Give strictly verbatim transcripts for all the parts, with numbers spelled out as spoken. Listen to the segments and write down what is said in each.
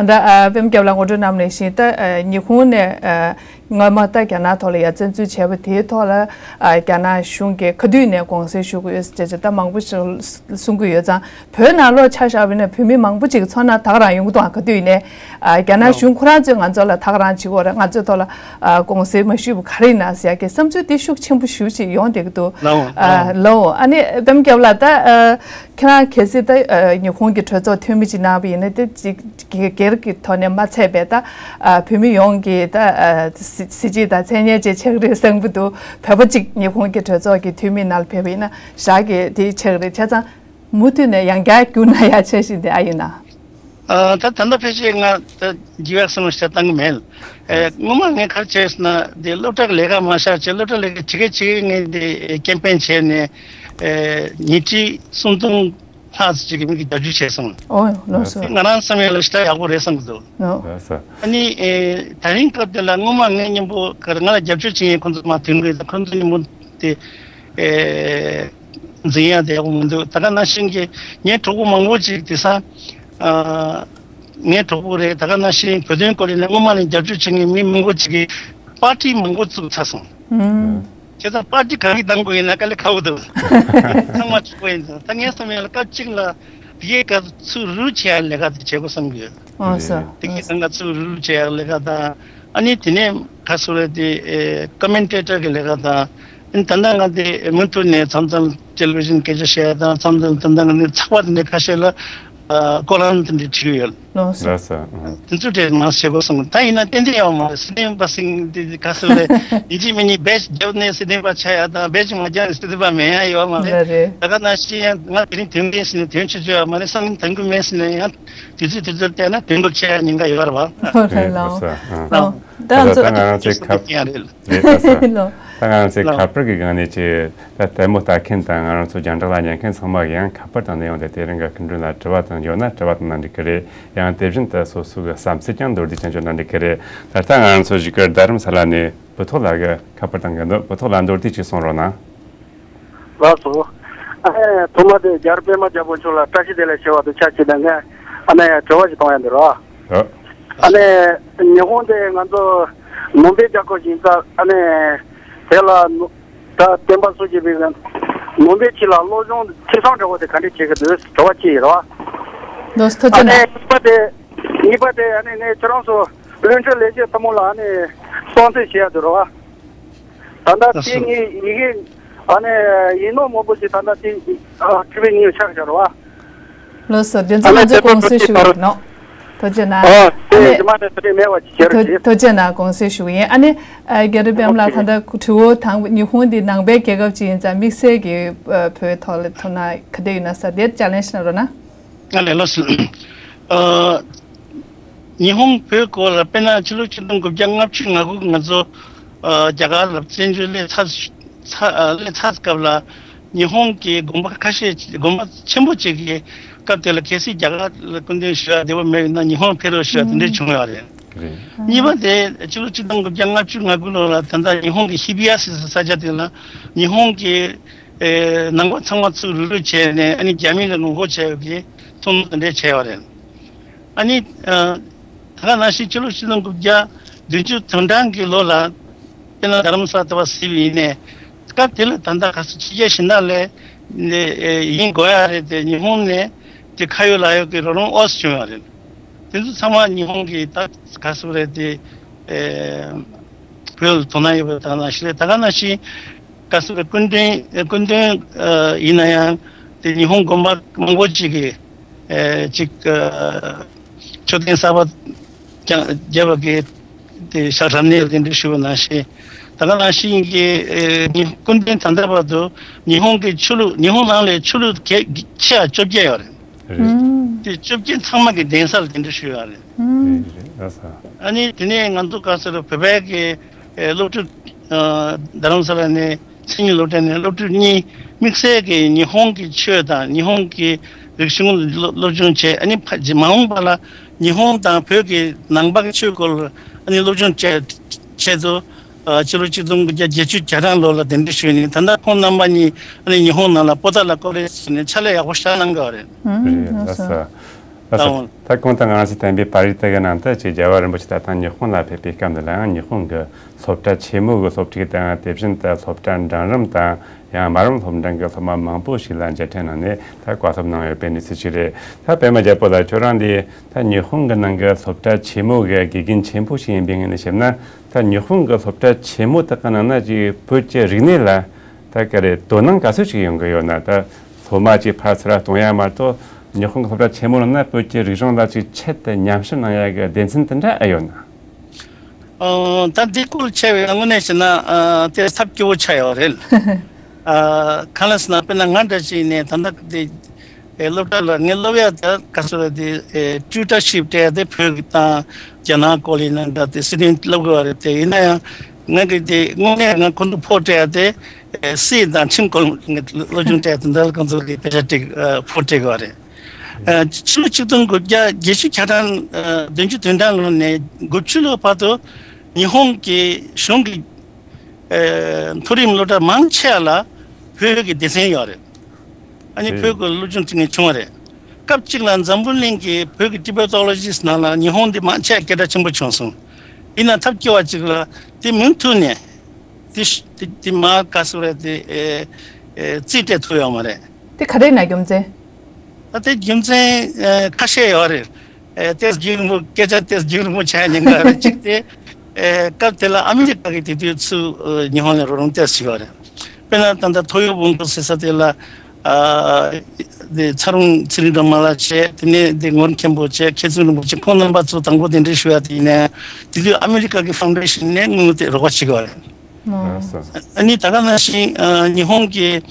ད་ཨ་པད་མ་རྒྱལ་ལགས་ངོ་སྤྲོད་གནང་བ་ནང་བཞིན་ད་ཨ་ཉི་ཧོང་ནས་ཨ་སྔོན་མ་ད་རྒྱ་ནག་ཐོག་ལ་ཡ་བཙན་འཛུལ་བྱས་པ་དེའི་ཐོག་ལ་ཨ་རྒྱ་ནག་གཞུང་གིས་ག་དུས་ནས་དགོངས་སེལ་ཞུ་གི་ཡོད་ཟེར་བྱས་ད་མང་པོ་ཞིག་གསུང་གི་ཡོད་ཙང་། བོད་ནང་ལོགས་ཆ་བཞག་པ་ཡིན་ན་བོད་མི་མང་པོ་ཅིག་ཚོར་སྣང་དག་རང་ཡོང་གི་འདུག་ཨ། ག་དུས་ནས་ཨ་རྒྱ་ནག་གཞུང་ཁོ་རང་ཚོས་ང་ཚོ་ལ་དག་རང་བྱེད་ཀྱི་ཡོད་རེད། ང་ཚོའི་ཐོག་ལ་ཨ་དགོངས་སེལ་མ་ཞུས་པ་ག་རེ་ཡིན་ན་ཟེར་ཡ་གི་བསམ་ཚུལ་དེ་ཤུགས་ཆེན་པོ་ཞེ་པོ་ཅིག་ཡོང་བསྡད་ཀྱི་འདུག་ལའོ། ཨ་ལའོ། ལའོ། ཨ་ནི་པད་མ་རྒྱལ་ལགས་ད་ཨ་ཁྱེད་རང་གལ་སྲིད་ད་ཨ་ཉི་ཧོང་གི་གྲོས་ཚོགས་འཐུས་མི་ཅིག་གནང་བ་ཡིན་ན་དེ་ཅིག་སྒེར་གྱི་ཐོག་ནས་མ་ཚད་པའི་ད་ཨ་བོད་མི་ཡོངས་ཀྱི་ད་ཨ་གཟི་བརྗིད་དང་མཚན་སྙན་ཅིག་ཆགས་ཀྱི་རེད་བསམ་གྱི་འདུག་བོད་པ་ཅིག་ཉི་ཧོང་གི་གྲོས་ཚོགས་ཀྱི་འཐུས་མི་ནང་ལ་ཕེབས་པ་ཡིན་ན་ཞག་གི་དེ་ཆགས་ཀྱི་རེད། བྱས་ཙང་། མུ་མཐུད་ནས་ཡང་བསྐྱར་བསྐྱུར་ན་ཡག་ཆེ་ཞིག་དེ་ཨ་ཡིན་ན། ཨ་ད་ད་ལྟ་ཕལ་ཆེར་ང་ད་རྒྱུ་ཡག་སེམས་ལ་བཏང་གི་མེད། ཨེ་སྔོན་མ་ངས་ག་རེ་བྱས་ཟེར་ན་དེ་སློབ་གྲྭ་གི་ལས་ཀ་མ་བཞག་བྱས་སློབ་གྲྭ་ལས་ཀ་བྱེད་གི་བྱེད་གི་ངས་དེ་ཀེམ་པེན་བྱས་ནས་ཨེ་ཉིས་ཁྲི་སུམ་སྟོང་ལྷག་ཙམ་ཅིག་གི་མི་གི་རྒྱབ་སྐྱོར་བྱས་སོང་། ཨོ་ལགས་སོ། དེ་ང་རང་བསམ་ཡས་ལ་ཞེ་དྲག་ཡག་པོ་རེད་བསམ་གི་འདུག་ཨོ། ལགས་སོ། ཨ་ནི་ཨེ་དེ་རིང་སྐབས་དེ་ལ་སྔོན་མ་ངའི་མཉམ་པོ་ག་རེ་ང་ལ་རྒྱབ་སྐྱོར་བྱེད་མཁན་ཁོང་ཚོ་མར་ཐོན་གི་རེད། ཁོང་ཚོ་མཉམ་པོ་དེ་ཨེ། འཛིན་ཡ་དེ་ཡག་པོ་མི་འདུག་ད་ག་ནང་བཞིན་གྱི་ངའི་གྲོགས་པོ་མང་པོ་ཅིག་དེང་སང་ཨ་ངའི་གྲོགས་པོ་རེད། ད་ག་ནང་བཞིན་བོད་དོན་སྐོར་ལ་ནས་སྔོན་མ་ནས་རྒྱབ་སྐྱོར་བྱེད་མཁན་མི་མང་པོ་ཅིག་གིས་པར་ཊི་མང་པོ་བཙུགས་ཚར་སོང་། ཨུམ། བྱས་ཙང་པར་ཊི་ག་གི་བཏང་དགོས་ཡིན་ན་དཀའ་ལས་ཁག་པོ་འདུག་ཚང་མ་ཆོག་པ་ཡིན་ཙང་ད་ངའི་བསམ་ཡ་ལ་སྐབས་གཅིག་ལ་དེ་གའི་སྐབས་ཚུར་རུ་བྱེད་ཡ་ལས་ཀ་དེ་བྱེད་དགོས་བསམ་གྱི་ཡོད། ཨོ་སོ། དེ་གའི་སྒང་ག་ཚུར་རུ་བྱེད་ཡ་ལས་ཀ་དང་ཨ་ནི་དེ་ནས་ག་ཟེར་རེད་དེ་ཀོ་མེན་ཊེ་ཊར་གི་ལས་ཀ་དང་། ད་ལྟ་ང་འདི་མུ་མཐུད་ནས་མཚམས་མཚམས་ཊེ་ལི་ཝི་ཤན་སྐད་ཆ་བཤད་དང་མཚམས་མཚམས་ད་ལྟ་ང་འདི་ཚགས་པར་འདི་ཁ་ཤས་ལ་ཨ་ཀོ་ལོམ་དེ་འདྲ་བྲིས་ཡོད། ལགས་སོ། ལགས་སོ། ཨང་། དེ་ཚོ་དེ་མ་བྱེད་དགོས་སོང་། ད་ཡིན་ན་ཏན་ཏན་ཡོད་མ་རེད། སི་ནེ་མ་སིང་འདི་ག་ཟེར་རེད། ཡིན་གཅིག་མིན་གཉིས་བེ་ཇི་བརྒྱབ་ནས་སི་ནེ་མ་ཆགས་ཡ་དང་བེ་ཇི་མ་བརྒྱབ་ནས་སི་ནེ་མ་མེད་ཡ་ཡོད་མ་རེད། ལགས་རེད། ད་ག་ནང་བཞིན་ཡང་ང་དེ་རིང་དོན་མེད་ཟེར་ནས་དོན་ཆེ་ཆེ་ཡོད་མ་རེད། སང་ཉིན་དོན་གི་མེད་ཟེར་ནས་ཡང་དུས་ཚོད་དུས་ཚོད་བལྟས་ན་དོན་གི་ཆེ་ཡ་ཉེན་ཁ་ཡོད་རེད་བ། ལགས་རེད། ལགས་སོ། ཨང་། ལགས། ད་ང་ཚོ་ད་ང་རང་ཚོའི་ཁ་ཡ་རེད། རེད། ལགས་སོ། ལགས། ད་ང་རང་ཚོའི་ལགས། ཁ་པར་གྱི་སྒང་ནས་ཅིག་ད་ལྟད་མོ་ལྟ་མཁན་དང་ང་རང་ཚོ་རྒྱང་བསྒྲགས་ལ་ཉན་མཁན་ཚང་མ་གིས་ཡང་ཁ་པར་དང་གནས་དབྱུང་དེ་དེ་རིང་གི་སྐུ་མགྲོན་ལ་དྲི་བ་དང་ཡོད་ན་དྲི་བ་དང་གནང་འགྲིག་གི་རེད། ཡང་དེ་བཞིན་དུ་སོ་སོ་གི་བསམ་ཚུལ་ཀྱང་མདོར་བསྡུས་ཅན་ཅོ་གནང་འགྲིག་གི་རེད། ད་ལྟ་ང་རང་ཚོ་གཞིས་ཀ་རྡ་རམ་ས་ལ་ནས་བུ་ཐོག་ལགས་ཀྱིས་ཁ་པར་བཏང་གི་འདུག་བུ་ཐོག་ལགས་མདོར་བསྡུས་ཅིག་གསུང་རོགས་གནང་། ལགས་སོ། ཨ་ནི་ཐོག་མ་དེ་རྒྱལ་བ་པད་མ་རྒྱལ་པོ་མཆོག་ལ་བཀྲ་ཤིས་བདེ་ལེགས་ཞུ་བ་དང་ཆབས་ཅིག་ཏུ་ངས་ཨ་ནི་དྲི་བ་ཞིག་གཏོང་ཡ་འདི་རོ། ཨ་ནི་ཉི་ཧོང་དེ་ང་ཚོ་ནང་པའི་རྒྱལ་ཁབ་ཅིག་ཡིན་ཙང་ཨ་ནི་དེ་ལ་ད་བསྟན་པ་སྲུང་བྱེད་པའི་ནང་པའི་ཆོས་ལ་སློབ་སྦྱོང་ཐེ་ཚོམ་འདྲ་བོ་དེ་ག་འདྲ་བྱེད་ཀྱི་འདུག་དྲི་བ་གཅིག་ཡིན་རོ། ལགས་སོ། ཐུགས་རྗེ་གནང་། ཨ་ནི་གཉིས་པ་དེ་གཉིས་པ་དེ་ཨ་ནི་ངས་ཁྱེད་རང་ཚོ་བློན་ཆེན་ལས་བྱེད་ཚང་མ་ལ་ཨ་ནི་བསམ་ཚུལ་བཤད་ཡ་འདི་རོ། ད་ལྟ་དེ་ངས་ཡི་གེ་ཨ་ནི་ཡིག་ནོར་མང་པོ་ཞིག་ད་ལྟ་དེ་ཨ་ཁྲི་པའི་ཉིན་ཆགས་བཞག་རོ། ལགས་སོ། དེ་ཚོ་ང་ཚོས་དགོངས་སེལ་ཞུ་གི་ཡིན་ནོ། ཐུགས་རྗེ་གནང་། ཨ་ནི་ཐུགས་རྗེ་གནང་། དགོངས་སེལ་ཞུ་གི་ཡིན། ཨ་ནི་རྒྱ་རི་པད་མ་ལགས་ད་ལྟ་དྲི་བ་དང་ཉི་ཧོང་འདི་ནང་པའི་རྒྱལ་ཁབ་ཅིག་ཡིན་ཙང་དམིགས་བསལ་གྱི་བོད་ཐོག་ལ་ཐུག་ན་ག་འདྲ་ཡོད་ན་ས་དེར་ཅ་ལེན་ཞུ་གནང་རོགས་གནང་། ཨ་ལས་ལགས་སོ། ཨ། ཉི་ཧོང་བོད་སྐོར་ལ་དཔེར་ན་ཕྱི་ལོ་ཆིག་སྟོང་དགུ་བརྒྱ་ལྔ་བཅུ་ང་དགུ་ང་ཚོ་ཨ་རྒྱ་གར་ལ་བཙན་བྱོལ་སླེབས་ཚར་ཚར་ཨ་སླེབས་ཚར་སྐབས་ལ་ཉི་ཧོང་གི་དགོན་པ་ཁ་ཤས་དགོན་པ་ཆེན་པོ་ཅིག་གི་སྐབས་དེ་ལ་གལ་སྲིད་རྒྱ་གར་ལ་སྐུ་མདུན་ཞུ་ཡ་བདེ་པོ་མེད་ན་ཉི་ཧོང་ཕེབས་རོགས་ཞུ་ཡ་དེ་འདྲ་བྱུང་ཡོད་རེད། རེད། གཉིས་པ་དེ་ཕྱི་ལོ་ཆིག་སྟོང་དགུ་བརྒྱ་ལྔ་བཅུ་ང་དགུ་ལོ་ལ་ད་ལྟ་ཉི་ཧོང་གི་ཧི་བི་ཡ་སི་ཟེར་ས་ཆ་དེ་ལ་ཉི་ཧོང་གི་ཨེ་ནང་པ་ཚང་མ་ཚུར་རུབ་རུབ་བྱས་ནས་ཨ་ནི་རྒྱ་མི་ལ་ངོ་རྒོལ་བྱས་ཡོད་ཀྱི་ཐུགས་སྣང་དེ་འདྲས་བྱས་ཡོད་རེད། ཨ་ནི་ཨ་ད་ག་ནང་བཞིན་ཕྱི་ལོ་ཆིག་སྟོང་དགུ་བརྒྱ་བདུན་ཅུ་དོན་གྲངས་ཀྱི་ལོ་ལ་དཔེར་ན་རྡ་རམ་ས་ལ་ལྟ་བ་གཟིགས་པ་ཡིན་ནའི་སྐབས་དེ་ལ་ད་ལྟ་ག་ས་ཕྱི་རྒྱལ་གཞན་དག་ལས་ནས་ཨེ་ཡིན་དགོས་ཡ་རེད་དེ་ཉི་ཧོང་ནས་དེ་ཁ་ཡོད་ལག་ཡོད་ཀྱི་རོགས་རམ་ཨོ་ཙམ་བྱུང་ཡོད་རེད། དེ་ཚོ་ཚང་མ་ཉི་ཧོང་གི་ད་ག་ས་རེད་དེ་ཨེ་བོད་ལ་དོ་སྣང་ཡོད་པའི་ད་ག་ནང་བཞིན་རེད། ད་ག་ནང་བཞིན་ག་ས་རེད་སྐུ་མགྲོན་སྐུ་མགྲོན་ཨ་ཡིན་ན་ཡང་དེ་ཉི་ཧོང་དགོན་པ་མང་པོ་ཅིག་གི་ཨེ་ཅིག་ཨ་མཆོད་རྟེན་གསར་པ་ཀྱང་རྒྱབ་པ་གི་དེ་ཞག་གྲངས་ནས་དེ་འདྲ་ཞུ་བ་ནང་བཞིན་ད་ག་ནང་བཞིན་གྱི་ཨེ་ཉི་སྐུ་མགྲོན་ད་ལྟ་བར་དུ་ཉི་ཧོང་གི་ཆོས་ལུགས་ཉི་ཧོང་ནང་ལས་ཆོས་ལུགས་གལ་ཆེ་བ་བཅོ་བརྒྱད་ཡོད་རེད། རེད། ཨུམ། དེ་བཅོ་བརྒྱད་ཚང་མ་གི་གདན་ས་ལ་དེ་འདྲ་ཞུ་ཡ་རེད། ཨུམ། རེད་རེད་རེད། ཨ་ས། ཨ་ནི་དེ་ནས་ང་ཚོ་ག་ས་རུ་བོད་པའི་གི་ཨེ་སློབ་ཕྲུག་ཨ་རྡ་རམ་ས་ལ་ནས་མཚན་ཉིད་སློབ་གྲྭ་ནས་སློབ་ཕྲུག་གཉིས་དམིགས་བསལ་གྱི་ཉི་ཧོང་གི་ཆོས་དང་ཉི་ཧོང་གི་རིག་གཞུང་སློབ་སློབ་སྦྱོང་བྱས། ཨ་ནི་ཕ་མ་འོངས་པ་ལ་ཉི་ཧོང་དང་བོད་ཀྱི་ནང་པ་གི་ཆོས་སྐོར་ཨ་ནི་སློབ་སྦྱོང་བྱས་ཆེད་དུ་ཨ་ཕྱི་ལོ་ཆིག་སྟོང་དགུ་བརྒྱ་བརྒྱད་ཅུ་གྱ་གྲངས་ལོ་ལ་གདན་འདྲེན་ཞུས་ནས་ད་ལྟ་ཁོང་རྣམ་པ་གཉིས་ཨ་ནི་ཉི་ཧོང་ནང་ལ་པོ་ཏཱ་ལ་ཀོ་ལེཇ་ཟེར་ནས་ཕྱག་ལས་ཡག་པོ་ཞེ་དྲག་གནང་གི་ཡོད་རེད། ཨུམ། རེད། ལགས་སོ། ལགས་སོ། ལགས་སོ། ད་གོང་དུ་ང་རང་ཚོས་བསྟན་པའི་པར་རིས་དེ་གི་ནང་དུ་ཅིག་རྒྱལ་བ་རིན་པོ་ཆེ་ད་ཐེངས་ཉི་ཧོང་ལ་ཕེབས་པའི་སྐབས་འདི་ལའང་ཉི་ཧོང་གི་སློབ་གྲྭ་ཆེན་མོ་གི་སློབ་ཁྲིད་དང་། དེ་བཞིན་དུ་སློབ་གྲྭ་འབྲིང་རིམ་དང་ཡང་དམའ་རིམ་སློབ་འབྲིང་གི་སློབ་མ་མང་པོ་ཞིག་ལ་མཇལ་འཕྲད་གནང་ནས་ད་བཀའ་སློབ་གནང་ཡོད་པའི་གནས་ཚུལ་ཞིག་རེད། ད་པད་མ་རྒྱལ་པོ་ལགས། ཁྱོད་རང་འདི་ད་ཉི་ཧོང་གི་ནང་གི་སློབ་གྲྭ་ཆེན་མོ་གི་དགེ་རྒན་ཆེན་པོ་ཞིག་ཡིན་པའི་ངོས་ནས་བཤད་ན། ད་ཉི་ཧོང་གི་སློབ་གྲྭ་ཆེན་མོ་དག་གི་ནང་ན་ཅིག་བོད་ཀྱི་རིག་གནས་ལ་ད་ག་རེ་དོ་སྣང་ག་ཚོད་ཅིག་ཡོང་གི་ཡོད་ན། ད་སློབ་མ་ཅིག་ཕར་ཚུར་གཏོང་ཡ་མ་གཏོགས། ཉི་ཧོང་གི་སློབ་གྲྭ་ཆེན་མོ་ནང་ན་བོད་ཀྱི་རིག་གཞུང་ལ་ཅིག་ཆེད་དུ་ཉམས་ཞིབ་གནང་ཡ་གི་སྡེ་ཚན་དེ་འདྲ་ཨེ་ཡོད་ན། ཨོ། ད་འདི་སྐོར་བྱས་པའི་དངོས་གནས་བྱས་ན། ཨ། དེ་ཐབས་སྐྱོ་བོ་ཆགས་ཡོད་རེད། ཨ། གང་ལ་ཟེར་ན། དཔེར་ན་ང་འདྲ་ཅིག་ནས་ད་ལྟ་དེ་ཨེ་སློབ་གྲྭ་ལ་ངས་སློབ་ཡ་དེ་ག་ཚོད་རེད། དེ་ཨེ་ཊུ་ཊར་ཤིབ་སྤྲད་དེ་བོད་ཀྱི་དང་རྒྱ་ནག་སྐོར་ལ་ནང་འདྲ་དེ་སི་ཊུ་ཌེན་ཊི་སློབ་དགོས་པ་རེད། དེ་ཡིན་ན་ཡང་ང་གི་དེ་དངོས་གནས་ང་ཁོང་ཚོ་ཕོགས་སྤྲད་དེ་ཨེ་སྲིད་དང་ཁྲིམས་སྐོར་ངས་སློབ་སྦྱོང་སྤྲད་དེ་འདི་ལ་ཁོང་ཚོ་གི་དཔེ་ཆ་སྤྲད་ཨེ་ཕོགས་སྤྲད་དགོས་པ་རེད། ཨ། ཕྱི་ལོ་ཆིག་སྟོང་དགུ་བརྒྱ་བརྒྱད་ཅུ་གྱ་གྲངས། ཨ། བདུན་ཅུ་དོན་གྲངས་ལོ་ནས་དགུ་བཅུ་ལོ་བར་དུ་ཉི་ཧོང་གི་གཞུང་གི་ཨ་མཐོ་རིམ་སློབ་གྲྭ་མང་ཆེ་བ་ལ་བོད་ཀྱི་སྡེ་ཚན་ཡོད་རེད། ཨ་ནི་ཨེ། བོད་ཀྱི་སློབ་སྦྱོང་བྱེད་མཁན་བྱུང་བ་རེད། སྐབས་གཅིག་ལ་འཛམ་བུ་གླིང་གི་བོད་ཀྱི་ཊི་བེ་ཊོ་ལོ་ཇི་སི་ནང་ལ་ཉི་ཧོང་འདི་མང་ཆེ་བ་སྐད་གྲགས་ཆེན་པོ་བྱུང་སོང་། ཡིན་ན་ཐབས་སྐྱོ་བ་གཅིག་ལ་དེ་མུ་མཐུད་ནས་དེ་དེ་དེ་མར་ག་ཟེར་རེད། དེ་ཨེ་ཨེ་རྩིས་སྤྲད་ཐུབ་ཡོད་མ་རེད། དེ་ག་རེ་ཡིན་ན་རྒྱུ་མཚན། ད་དེ་རྒྱུ་མཚན་ཨེ་ཁ་ཤས་ཡོད་རེད། ཨེ་ཏོག་ཙམ་རྒྱུན་རིང་པོ། སྐད་ཆ་ཏོག་ཙམ་རྒྱུན་རིང་པོ་བྱས་ཉན་ག་རེད། གཅིག་དེ་ཨེ་སྐབས་དེ་ལ་ཨ་མི་རི་ཀ་གི་དེ་དུས་ཚུར་ཨེ་ཉི་ཧོང་ལ་རོགས་རམ་ཏོག་ཙམ་ཡོད་རེད། དཔེར་ན་ད་ལྟ་ཐོ་ཡོ་སྦོམ་སྐུ་ཟེར་ས་དེ་ལ། ཨ། དེ་ཚ་རུང་ཚེ་རིང་སྒྲོལ་མ་ལགས་བྱས། དེ་ནས་དེ་ངོར་མཁན་པོ་བྱས། མཁས་བཙུན་རིན་པོ་ཆེ། ཁོང་རྣམ་པ་ཚོ་དང་པོ་གདན་འདྲེན་ཞུ་ཡ་དེ་ཡིན་ནའི། དེ་དུས་ཨ་མི་རི་ཀ་གི་ཕའུན་ཌེ་ཤན་ནས་དངུལ་དེ་རོགས་པ་བྱེད་དགོས་རེད། ཨ་ནི་ད་ག་ནང་བཞིན་ཨ་ཉི་ཧོང་གི་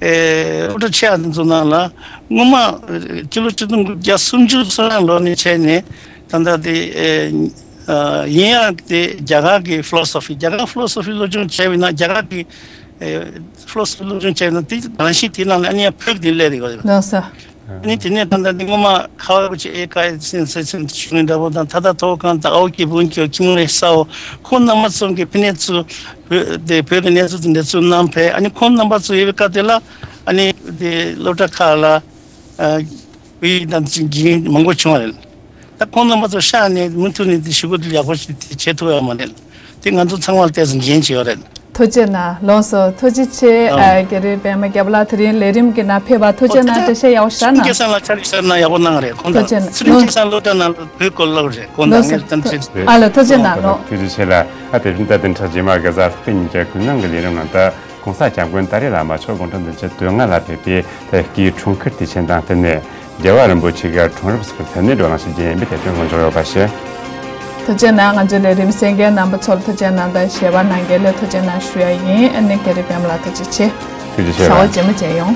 ཨེ་སློབ་གྲྭ་ཆེ་བ་དེ་ཚོ་ནང་ལ་སྔོན་མ་ཕྱི་ལོ་ཆིག་སྟོང་དགུ་བརྒྱ་སུམ་ཅུ་སོ་གྲངས་ལོ་ནས་བྱས་ནས་ད་ལྟ་དེ་ཨེ་ཨ་ཡིན་ཡང་དེ་རྒྱ་གར་གི་ཕི་ལོ་སོ་ཕི། རྒྱ་གར་ཕི་ལོ་སོ་ཕི་སློབ་སྦྱོང་བྱས་པ་ཡིན་ན། རྒྱ་གར་གི་ཨེ་ཕི་ལོ་སོ་ཕི་སློབ་སྦྱོང་བྱས་པ་ཡིན་ན། དེ་རང་བཞིན་དེའི་ནང་ལ་ཨ་ནི་ཡང་བོད་ཀྱི་དེ་སླེབས་ཡོད་རེད། ལགས་སོ། ཨ་ནི་དེ་ནས་ད་ལྟ་འདི་སྔོན་མ་ཁ་བ་ཀུ་ཆི་ཨེ་ཀ་ཡེ་སིན་ཟེར་ཚུལ་ཞུ་མཁན་འདྲ་པོ་དང་། ད་ལྟ་ཐོག་ཁང་དང་ཨའོ་ཀི་བུན་ཁྱོད་ཁྱི་མོ་རེ་ས་འོ། ཁོང་རྣམ་པ་ཚོ་གི་ཕི་ནས་ཚུར་བོད་དེ་བོད་ཀྱི་གནས་ཚུལ་དེ་འདྲ་ཚུར་གནང་ཕེབས། ཨ་ནི་ཁོང་རྣམ་པ་ཚོ་ཡོད་པའི་སྐབས་དེ་ལ་ཨ་ནི་དེ་སློབ་གྲྭ་ཁག་ལ་ཨ་བོད་ཡིག་དང་དེ་འགན་མང་པོ་བྱུང་བ་རེད། ད་ཁོང་རྣམ་པ་ཚོ་ཤག་ནས་མུ་མཐུད་ནས་དེ་ཞུ་སྐུལ་དེ་ཡག་པོ་ཞིག་དེ་བྱེད་ཐུབ་ཡོད་མ་རེད། དེ་ང་ཚོ་ཚང་མ་ལ་ཏོག་ཙམ་འགན་ཅིག་ཡོད་རེད། ཐུགས་རྗེ་གནང་། ལགས་སོ། ཐུགས་རྗེ་ཆེ། ཨ། ཨ་རྒྱ་རི་པད་མ་རྒྱལ་པོ་ལགས་དེ་རིང་ལས་རིམ་གྱི་ནང་ཕེབས་པར་ཐུགས་རྗེ་གནང་། འགྲེལ་བཤད་ཡག་པོ་ཞིག་གནང་། སྐལ་བཟང་ལགས་ཕྱག་བྲིས་ཤར་ན་ཡག་པོ་གནང་རེད། ཁོང་དང་ཐུགས་རྗེ་གནང་། ཚེ་རིང་སྐལ་བཟང་སློབ་གྲྭ་ནང་ལ་བོད་སྐོར་སློབ་རེད། ཁོང་དང་ངས་གཏམ་བཤད། ཨ་ལ་ཐུགས་རྗེ་གནང་། ལགས། ཐུགས་རྗེ་ཆེ་ལགས། ཨ་དེ་བཞིན་ད་བདུན་ཕྲག་རྗེས་མ་གི་གཟའ་ལྷག་པའི་ཉིན་གྱི་ཀུན་གླེང་གི་ལས་རིམ་ནང་དུ། གོང་ས་སྐྱབས་མགོན་ཏཱ་ལའི་བླ་མ་མཆོག་དགུང་གྲངས་བདུན་ཅུ་དོན་ལྔ་ལ་ཕེབས་པའི་ད་སྐུའི་འཁྲུངས་སྐར་དུས་ཆེན་དང་བསྟུན་ནས། རྒྱལ་བ་རིན་པོ་ཆེ་གི་འཁྲུངས་རབས་སྐོར་དེ་ནས་བགྲོ་གླེང་ཞིག་བྱེད་ཡིན་པའི་དེ་སྟོན་དགོངས་འཇོག་ཡོད་པ་ཞུ། ཐུགས་རྗེ་གནང་། ང་ཚོའི་ལས་རིམ་གསན་མཁན་རྣམ་པ་ཚོར་ཐུགས་རྗེ་གནང་དང་། གཞས་པ་རྣམས་ཀྱི་ལ་ཐུགས་རྗེ་གནང་ཞུ་ཡ་ཡིན། ཨ་ནི་རྒྱ་རི་པད་མ་ལགས་ཐུགས་རྗེ་ཆེ། ཐུགས་རྗེ་ཆེ་ལགས། ཞག་པོ་རྗེས་མ་མཇལ་ཡོང་།